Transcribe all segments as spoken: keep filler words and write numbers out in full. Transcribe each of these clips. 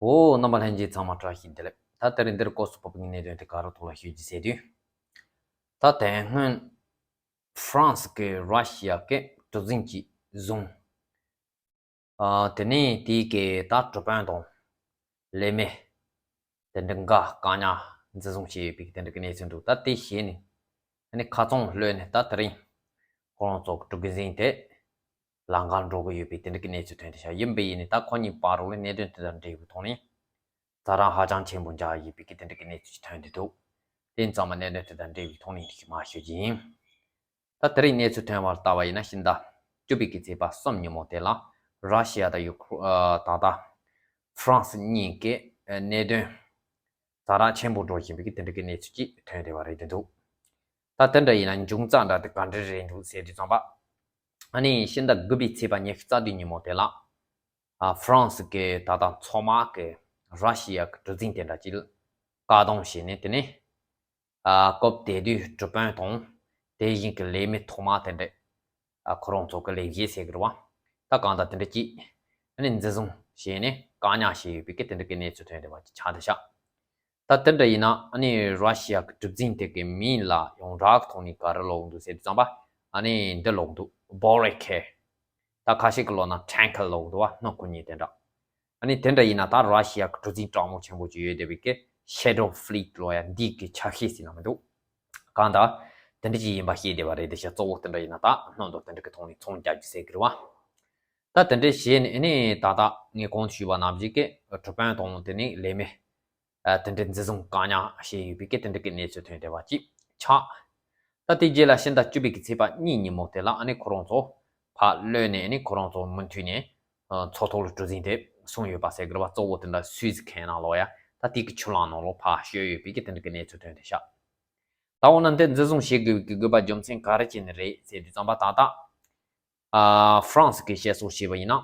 འོ། རྣམ་པ་ལྷན་རྒྱས་ཚང་མ་བཀྲ་ཤིས་བདེ་ལེགས། ད་དེ་རིང་འདིར་སྐོར་སུ་བབས་པའི་གནད་དོན་དེ་ག་རུ་ཐོག་ལ་ཞུ་རྒྱུ་ཟེར་དུས། ད་དེ་སྔོན་ཧྥ་རན་སི་གིས་ར་ཤི་ཡ་གི་གྲུ་གཟིངས་ཅིག་བཟུང་། ཨ། དེ་ནས་དེའི་གི་ད་གྲུ་དཔོན་དང་ལས་མི་དེ་འདྲ་འགའ་བཀག་ཉར་འཛིན་བཟུང་བྱས་ཡོད་པའི་དེ་འདྲ་གི་གནས་ཚུལ་འདུག་ད་དེ་བྱས་ནས་ཨ་ནི་ཁ་ཚང་ལྷོད་ནས་ད་དེ་རིང་ཁོ་རང་ཚོ་གི་གྲུ་གཟིངས་དེ་ལམ་ཁར་འགྲོ་གི་ཡོད་པའི་དེ་འདྲ་གི་གནས་ཚུལ་ཐོན་ཏེ་ཤག་ཡིན་པ་ཡིན་ནས་ད་ཁོ་གཉིས་བར་རོགས་ལ་གནད་དོན་དེ་དང་འབྲེལ་བའི་ཐོག་ནས་ཛ་དྲག་ཧ་ཅང་ཆེན་པོ་འཇགས་ཡོད་པའི་གི་དེ་འདྲ་གི་གནས་ཚུལ་ཞིག་ཐོན་ཏེ་འདུག་དེ་ཙམ་མ་གནད་དོན་དེ་དང་འབྲེལ་བའི་ཐོག་ནས་འདི་གི་མ་ཞུ་རྒྱུ་ཡིན། ད་དེ་རིང་གནས་ཚུལ་ཐོན་པར་ལྟ་བ་ཡིན་ན་ཕྱི་ཟླ་བཅུ་པའི་གི་ཚེས་པ་གསུམ་ཉིན་མོ་དེ་ལ་ར་ཤི་ཡ་དང་ཡུ་ཁུ་ཨ། ད་ལྟ་ཧྥ་རན་སི་གཉིས་ཀྱི་ཨ། གནད་དོན་ཛ་དྲག་ཆེན་པོ་འགྲོ་བཞིན་པའི་གི་དེ་འདྲ་གི་གནས་ཚུལ་ཅིག་ཐོན་བསྡད་པ་རེད་འདུག་ད་དེ་འདྲ་ཡིན་ན་འབྱུང་རྩ་འདྲ་དེ་ག་འདྲ་རེད་འདུག་ཟེར་དུས་ཙམ་པ། ཨ་ནི་ཕྱི་ཟླ་དགུ་པའི་ཚེས་པ་ཉི་ཤུ་རྩ་བདུན་ཉིན་མོ་དེ་ལ། ཨ། ཧྥ་རན་སི་གི་ད་ལྟ་མཚོ་དམག་གི་ར་ཤི་ཡ་གི་གྲུ་གཟིངས་དེ་འདྲ་ཅིག་བཀག་སྡོམ་བྱས་ནས་དེ་ནས། ཨ། སྐབས་དེ་དུས་གྲུ་དཔོན་དང་དེ་བཞིན་གྱི་ལས་མི་ཐོག་མ་དེ་འདྲས། ཨ། ཁོ་རང་ཚོ་གི་ལས་བྱེད་ཟེར་གི་རེད་བ། ད་གང་ལྟར་དེ་འདྲ་ཅིག་ཨ་ནི་འཛིན་བཟུང་བྱས་ནས་བཀག་ཉར་བྱས་ཡོད་པའི་གི་དེ་འདྲ་གི་གནས་ཚུལ་ཐོན་བསྡད་པ་ཅིག་ཆགས་བསྡད་ཤག་ད་དེ་འདྲ་ཡིན་ན་ཨ་ནི་ར་ཤི་ཡ་གི་གྲུ་གཟིངས་དེ་གི་མིང་ལ་ཡོངས་གྲགས་ཀྱི་ཐོག་ནས་ག་རེ་ལབ་ཀྱི་འདུག་ཟེར་དུས་ཙམ་པ། ཨ་ནི་འདི་ལབ་ཀྱི་འདུག་བོ་རེ་ཁེ། ད་ཁ་ཤས་ཀྱི་ལབ་ན་ཊེང་ཀར་ལབ་ཀྱི་འདུག་བ། སྣུམ་འཁོར་གཉིས་དེ་འདྲ། ཨ་ནི་དེ་འདྲ་ཡིན་ན་ད་ར་ཤི་ཡ་གི་གྲུ་གཟིངས་གྲགས་མོ་ཆེན་པོ་ཅིག་ཡོད་བསྡད་པའི་གི་Shadow Fleet་ལབ་ཡ་འདི་གི་ཆ་ཤས་ཟེར་ན་མི་འདུག་གང་ལྟར་དེ་འདྲ་ཅིག་ཡིན་པ་ཤེས་བསྡད་པ་རེད། དེ་ཤ་གཙོ་བོ་དེ་འདྲ་ཡིན་ན་ད་སྣུམ་དང་དེ་འདྲ་གི་ཐོག་ནས་ཚོང་རྒྱག་རྒྱུ་ཟེར་གི་རེད་བ། ད་དེ་འདྲ་བྱས་ནས་ཨ་ནི་ད་ལྟ་ངས་གོང་དུ་ཞུས་པ་ནང་བཞིན་གི་གྲུ་དཔོན་དང་དེ་ནས་ལས་མི། ཨ། དེ་འདྲའི་འཛིན་བཟུང་བཀག་ཉར་བྱས་ཡོད་པའི་གི་དེ་འདྲ་གི་གནས་ཚུལ་ཐོན་བསྡད་པ་ཅིག་ཆགས། ད་དེ་རྗེས་ལ་ཕྱི་ཟླ་བཅུ་པའི་གི་ཚེས་པ་གཉིས་ཉིན་མོ་དེ་ལ་ཨ་ནི་ཁོ་རང་ཚོ་ཕར་གློད་ནས་ཨ་ནི་ཁོ་རང་ཚོ་མུ་མཐུད་ནས་ཨ། མཚོ་ཐོག་ལ་གྲུ་གཟིངས་དེ་བཟུང་ཡོད་པ་ཟེར་གི་རེད་བ། གཙོ་བོ་དེ་འདྲ་སུའེ་ཛི་ཁེ་ནང་ལོགས་ཡ། ད་དེ་གི་ཆུ་ལམ་ནང་ལོགས་ཕར་བསྐྱོད་ཡོད་པའི་གི་དེ་འདྲ་གི་གནས་ཚུལ་ཐོན་བསྡད་ཤག་ད་འོ་ན་འདི་འཛིན་བཟུང་བྱེད་དགོས་པའི་གི་དགོས་པ་རྒྱུ་མཚན་ག་རེ་བྱས་ནས་རེད་ཟེར་དུས་ཙམ་པ་ད་ལྟ། ཨ། ཧྥ་རན་སི་གིས་བཤད་སྲོལ་བྱས་པ་ཡིན་ན།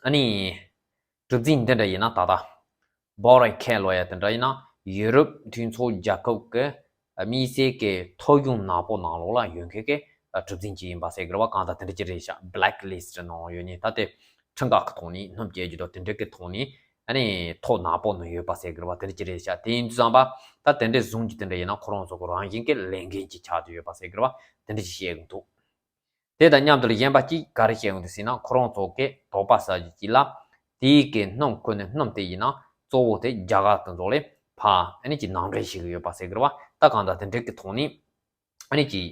ཨ་ནི། གྲུ་གཟིངས་འདི་འདྲ་ཡིན་ན་ད་ལྟ། བོ་རེ་ཁེ་ལབ་ཡ་དེ་འདྲ་ཡིན་ན་ཡུ་རོབ་མཐུན་ཚོགས་རྒྱལ་ཁབ་ཀྱི་དམིགས་བསལ་གྱི་ཐོ་གཞུང་ནག་པོ་ནང་ལོགས་ལ་ཡོད་མཁན་གྱི་གྲུ་གཟིངས་ཅིག་ཡིན་པ་ཟེར་གི་རེད་བ། གང་ལྟར་དེ་འདྲ་ཅིག་རེད་ཤག་བྷི་ལེག་ལི་སི་ཊི་ནང་ཡོད་ནི་ད་དེ་ཁྲིམས་འགལ་གྱི་ཐོག་ནས་སྣུམ་སྐྱེལ་རྒྱུ་དང་དེ་འདྲ་གི་ཐོག་ནས་ཨ་ནི་ཐོ་ནག་པོ་ནང་ཡོད་པ་ཟེར་གི་རེད་བ། དེ་འདྲ་ཅིག་རེད་ཤག་དེ་ཡིན་དུས་ཙམ་པ་ད་དེ་འདྲ་བཟུང་རྒྱུ་དེ་འདྲ་ཡིན་ན་ཁོ་རང་ཚོ་གི་རང་བཞིན་གྱི་ལས་འགན་ཅིག་ཆགས་བསྡད་ཡོད་པ་ཟེར་གི་རེད་བ། དེ་འདྲ་ཅིག་བཤད་གི་འདུག་དེ་དང་མཉམ་དུ་གཞན་པ་གཅིག་ག་རེ་བཤད་ཡོང་འདུག་ཟེར་ན། ཁོ་རང་ཚོ་གི་དོགས་པ་ཟ་རྒྱུ་གཅིག་ལ། དེའི་གི་སྣུམ་འཁོར་ནས་སྣུམ་དེ་ཡིན་ན་གཙོ་བོ་དེ་རྒྱ་གར་དུ་འཛོག་ལས་ཕ་ཨ་ནི་ཅིག་ནང་འདྲེན་བྱེད་གི་ཡོད་པ་ཟེར་གི་རེད་བ། ད་གང་ལྟར་དེ་འདྲ་གི་ཐོག་ནས་ཨ་ནི་ཅིག་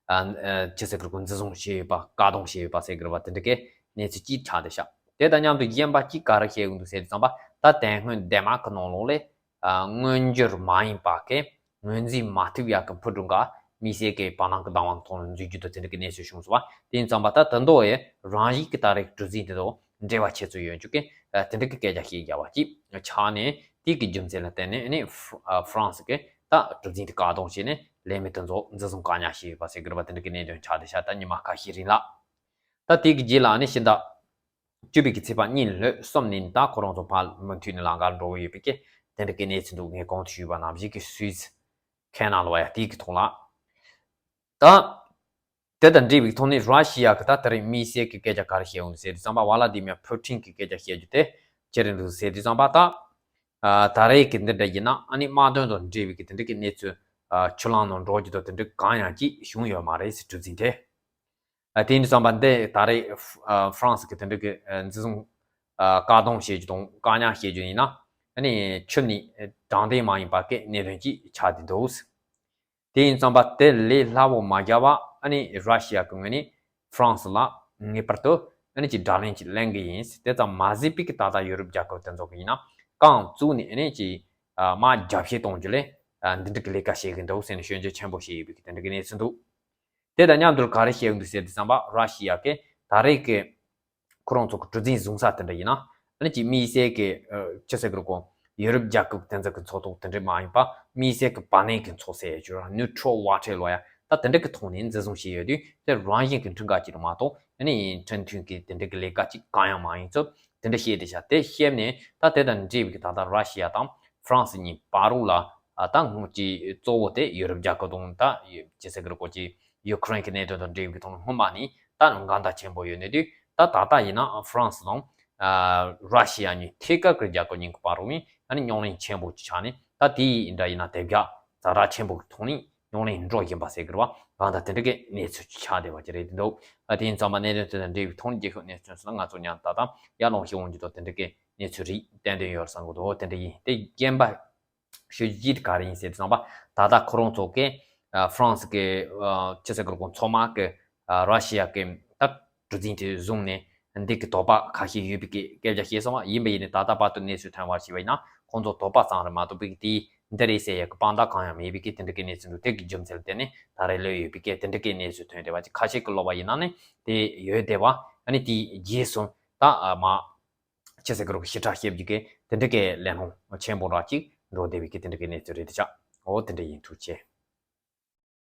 ཨ། ཨ། ཅི་ཟེར་གི་རེད། འཛིན་བཟུང་བྱས་ཡོད་པ། བཀག་སྡོམ་བྱས་ཡོད་པ་ཟེར་གི་རེད་བ། དེ་འདྲ་གི་གནས་ཚུལ་ཅིག་ཆགས་བསྡད་ཤག་དེ་དང་མཉམ་དུ་གཞན་པ་གཅིག་ག་རེ་བཤད་ཡོང་འདུག་ཟེར་དུས་ཙམ་པ། ད་དེ་སྔོན་ཌེན་མཱར་ཀི་ནང་ལོགས་ལས། ཨ། མངོན་འགྱུར་མ་ཡིན་པ་གི་ངོས་འཛིན་མ་ཐུབ་ཡག་གི་འཕུར་གྲུ་འགའ་དམིགས་བསལ་གྱི་བར་སྣང་གི་བདག་དབང་ཐོག་ལ་འཛུལ་རྒྱུ་དང་དེ་འདྲ་གི་གནས་ཚུལ་བྱུང་སོང་བ། དེ་ཡིན་ཙམ་པ་ད་ད་དུང་ཡང་རང་བཞིན་གྱི་ད་རེས་གྲུ་གཟིངས་དེ་དང་འབྲེལ་བ་ཆེ་ཚུལ་ཡོད་འཇུག་གི་དེ་འདྲ་གི་སྐད་ཆ་བཤད་རྒྱག་པ་ཅིག་ཆགས་ནས། དེ་གི་རྒྱུ་མཚན་ལ་བརྟེན་ནས་ནི་ཧྥ་རན་སི་གིས་ད་གྲུ་གཟིངས་དེ་བཀག་སྡོམ་བྱས་ནས་ལས་མི་དེ་ཚོ་འཛིན་བཟུང་བཀག་ཉར་བྱས་ཡོད་པ་ཟེར་གི་རེད་བ། དེ་འདྲ་གི་གནད་དོན་ཆགས་བསྡད་ཤག་ད་ཉི་མ་ཁ་ཤས་རིང་ལ། ད་དེ་གི་རྗེས་ལ་ནི་ཕྱི་ཟླ་བཅུ་པའི་གི་ཚེས་པ་གཉིས་ལྷོད་གསུམ་ནས་ད་ཁོ་རང་ཚོ་ཕར་མུ་མཐུད་ནས་ལམ་ཁར་འགྲོ་གི་ཡོད་པའི་གི་དེ་འདྲ་གི་གནས་ཚུལ་འདུག་ངས་གོང་དུ་ཞུས་པ་ནང་བཞིན་གི་སུའེ་ཛི་ཁེ་ནང་ལོགས་ཡ་དེ་གི་ཐོག་ལ། ད་དེ་དང་འབྲེལ་བའི་ཐོག་ནས་ར་ཤི་ཡ་གི་ད་དེ་རིང་དམིགས་བསལ་གི་སྐད་ཆ་ག་རེ་བཤད་ཡོང་ཟེར་དུས་ཙམ་པ། ཝ་ལ་དི་མིར་ཕུ་ཊིན་གི་སྐད་ཆ་བཤད་རྒྱུ་དེ་ཅི་རེད་འདུག་ཟེར་དུས་ཙམ་པ། ད་ཨ། ད་རེས་གི་འདི་འདྲ་ཡིན་ན་ཨ་ནི་དམག་དོན་དང་འབྲེལ་བའི་གི་དེ་འདྲ་གི་གནས་ཚུལ་ཨ། ཆུ་ལམ་ནང་འགྲོ་རྒྱུ་དང་དེ་འདྲ་གང་ཡང་ཅིག་བྱུང་ཡོད་མ་རེད་ཟེར། གྲུ་གཟིངས་དེ། ཨ། དེ་ཡིན་དུས་ཙམ་པ་འདི་ད་རེས་ཧྥ་རན་སི་གི་དེ་འདྲ་གི་འཛིན་བཟུང་བཀག་སྡོམ་བྱེད་རྒྱུ་དང་བཀག་ཉར་བྱེད་རྒྱུ་ཡིན་ན་ཨ་ནི་ཁྱོན་ནས་དྲང་བདེན་མ་ཡིན་པ་གི་གནད་དོན་ཅིག་ཆགས་བསྡད་འདུག་དེ་ཡིན་ཙམ་པ་དེ་ལས་སླ་བོ་མ་བརྒྱབ་པ་ཨ་ནི་ར་ཤི་ཡ་གི་ངོས་ནས་ཧྥ་རན་སི་ལ་ངེས་པར་དུ་ཨ་ནི་ཅིག་དགྲ་ལན་ཅིག་ལེན་གི་ཡིན། དེ་ཙམ་མ་ཟད་པའི་གི་ད་ལྟ་ཡུ་རོབ་རྒྱལ་ཁབ་དེ་ཚོ་གི་ཡིན་ན་རྐང་བཙུགས་ནས་ཨ་ནི་ཅིག་དམག་རྒྱབ་བཤིག་གཏོང་རྒྱུ་ལས་འདི་འདྲ་གི་ལས་ཀ་བྱེད་གི་འདུག་ཟེར་ནས་སྐྱོན་བརྗོད་ཆེན་པོ་བྱས་ཡོད་པའི་གི་དེ་འདྲ་གི་གནས་ཚུལ་འདུག་དེ་དང་མཉམ་དུ་ག་རེ་བཤད་ཡོང་འདུག་ཟེར་དུས་ཙམ་པ། ར་ཤི་ཡ་གི་ད་རེས་ཀྱི་ཁོ་རང་ཚོ་གི་གྲུ་གཟིངས་བཟུང་ས་དེ་འདྲ་ཡིན་ན་ཨ་ནི་ཅིག་དམིགས་བསལ་གྱི་ཨ། ཅི་ཟེར་གི་རེད་གོ། ཡུ་རོབ་རྒྱལ་ཁབ་དེ་ཚོ་གི་མཚོ་ཐོག་དེ་འདྲ་མ་ཡིན་པ་དམིགས་བསལ་གྱི་བར་གནས་ཀྱི་མཚོ་ཟེར་ཡ་ཅིག་ཡོད་ར། ནིའུ་ཊྲལ་ཝ་ཊར་ལབ་ཡ། ད་དེ་འདྲ་གི་ཐོག་ནས་འཛིན་བཟུང་བྱས་ཡོད་དུས་དེ་རང་བཞིན་གྱི་ཁྲིམས་འགལ་ཅིག་རེད་མ་གཏོགས་ཨ་ནི་ཁྲིམས་མཐུན་གྱི་དེ་འདྲ་གི་ལས་ཀ་ཅིག་གང་ཡང་མ་ཡིན་ཚུལ་དེ་འདྲ་བཤད་བསྡད་ཤག་དེ་བཤད་ནས་ད་དེ་དང་འབྲེལ་བའི་གི་ད་ལྟ་ར་ཤི་ཡ་དང་ཧྥ་རན་སི་གཉིས་བར་རོགས་ལ་ཨ། ད་སྔོན་གྱི་གཙོ་བོ་དེ་ཡུ་རོབ་རྒྱལ་ཁབ་དང་ད་ཅི་ཟེར་གི་རེད་གོ། ཅིག་ཡུ་ཁུ་རེན་གྱི་གནད་དོན་དང་འབྲེལ་བའི་ཐོག་ནས་སྔོན་མ་ནས་ད་འགལ་ཟླ་ཆེན་པོ་ཡོད་ནས་དུས་ད་ད་ལྟ་ཡིན་ན་ཧྥ་རན་སི་དང་ ཨ་ར་ཤི་ཡ་གཉིས་ཐད་ཀར་གྱི་རྒྱལ་ཁབ་གཉིས་ཀྱི་བར་རུ་ནི་ཨ་ནི་རྙོག་གླེང་ཆེན་པོ་ཅིག་ཆགས་ནས། ད་དེ་ཡི་འདྲ་ཡིན་ན་དེ་བརྒྱ་ཛ་དྲག་ཆེན་པོ་གི་ཐོག་ནས་རྙོག་གླེང་འགྲོ་བཞིན་པ་ཟེར་གི་རེད་བ། གང་ལྟར་དེ་འདྲ་གི་གནས་ཚུལ་ཆགས་བསྡད་པ་ཅིག་རེད་འདུག་ཨ་དེ་ཡིན་ཙང་མ་གནད་དོན་དེ་དང་འབྲེལ་བའི་ཐོག་ནས་རྒྱལ་ཁབ་གནས་ཚུལ་སོགས་ལ་ང་ཚོ་ཉམས་ད་དང་ཡར་ལོངས་ཤིག་འོང་རྒྱུ་དང་དེ་འདྲ་གི་གནས་ཚུལ་རིགས་བསྟན་དོན་ཡོད་བསམ་གི་འདུག་དེ་འདྲ་ཡིན། དེ་རྐྱེན་པ་ཞུ་རྒྱུ་ག་རེ་ཡིན་ཟེར་དུས་ཙམ་པ། ད་ལྟ་ཁོ་རང་ཚོ་གི་ཨ་ཧྥ་རན་སི་གི་ཨ་ཅི་ཟེར་གི་རེད། ཁོང་ཚོ་མ་གི་ཨ་ར་ཤི་ཡ་གི་ད་གྲུ་གཟིངས་དེ་བཟུང་ནས་འདི་གི་དོགས་པ་ཁ་ཤས་ཡོད་པའི་གི་སྐད་ཆ་བཤད་སོང་བ་ཡིན་པ་ཡིན་ནའི། ད་ལྟ་བར་དུ་གནས་ཚུལ་ཐོན་པར་བྱས་པ་ཡིན་ན་ཁོང་ཚོ་དོགས་པ་ཙམ་རེད་མ་གཏོགས་པའི་དེ་འདི་རེད་ཟེར་ཡ་གི་དཔང་རྟགས་གང་ཡང་མེད་པའི་གི་དེ་འདྲ་གི་གནས་ཚུལ་འདུག་དེ་གི་རྒྱུ་མཚན་ལ་བརྟེན་ནས་ད་རེས་ལོས་ཡོད་པའི་གི་དེ་འདྲ་གི་གནས་ཚུལ་ཐོན་བསྡད་པ་ཅིག་ཁ་ཤས་ཀྱི་ལོག་པ་ཡིན་ན་ནི་དེ་ཡོད་བསྡད་པ། ཨ་ནི་དེའི་རྗེས་སུ་ད་ཨ་མ་ཅི་ཟེར་གི་རེད། ཞེ་དྲག་བཤད་རྒྱུ་གི་དེ་འདྲ་གི་གླེང་སློང་ཆེན་པོ་འདྲ་ཅིག་འགྲོ་བསྡད་པའི་གི་དེ་འདྲ་གི་གནས་ཚུལ་རེད་དེ་ཆགས། འོ་དེ་འདྲ་ཡིན། ཐུགས་རྗེ་ཆེ།